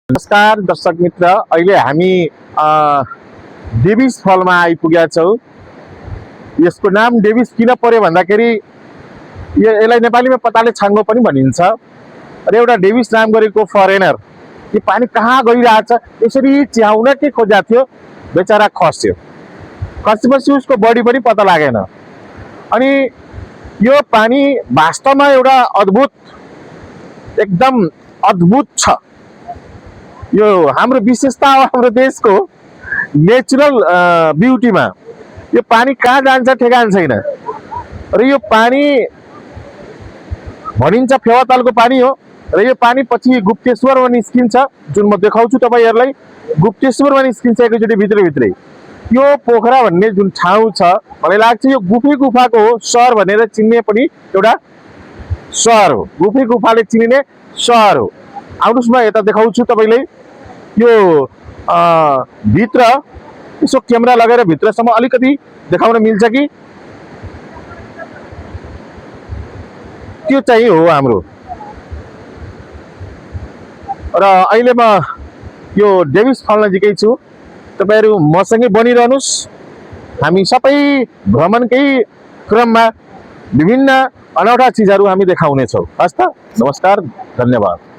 नमस्कार दर्शक मित्र, अहिले हामी डेभिस फलमा आइपुगेका छौँ। यसको नाम डेभिस किन पर्यो भन्दाखेरि यसलाई नेपालीमा पताले छाङ्गो पनि भनिन्छ र एउटा डेभिस नाम गरेको फरेनर यो पानी कहाँ गइरहेछ यसरी च्याउन के खोजेको थियो, बेचारा खस्यो। खसेपछि उसको बडी पनि पत्ता लागेन। अनि यो पानी वास्तवमा एउटा अद्भुत, एकदम अद्भुत छ। यो हाम्रो विशेषता हो, हाम्रो देशको नेचुरल ब्युटीमा यो पानी कहाँ जान्छ ठेगान छैन। र यो पानी भनिन्छ फेवातालको पानी हो र यो पानी पछि गुप्तेश्वरमा निस्किन्छ, जुन म देखाउँछु तपाईहरुलाई। गुप्तेश्वरमा निस्किन्छ एकैचोटि भित्रै। यो पोखरा भन्ने जुन ठाउँ छ, मलाई लाग्छ यो गुफी गुफाको हो, सहर भनेर चिन्ने पनि एउटा सहर हो। गुफी गुफाले चिनिने सहर हो। आउनुस् म यता देखाउँछु तपाईलाई। यो भित्र यसो क्यामेरा लगाएर भित्रसम्म अलिकति देखाउन मिल्छ कि? त्यो चाहिँ हो हाम्रो। र अहिले म यो डेभिस फल नजिकै छु। तपाईहरु मसँगै बनिरहनुस्। हामी सबै भ्रमणकै क्रममा विभिन्न अनौठा चीजहरु हामी देखाउने छौं। हस् त, नमस्कार, धन्यवाद।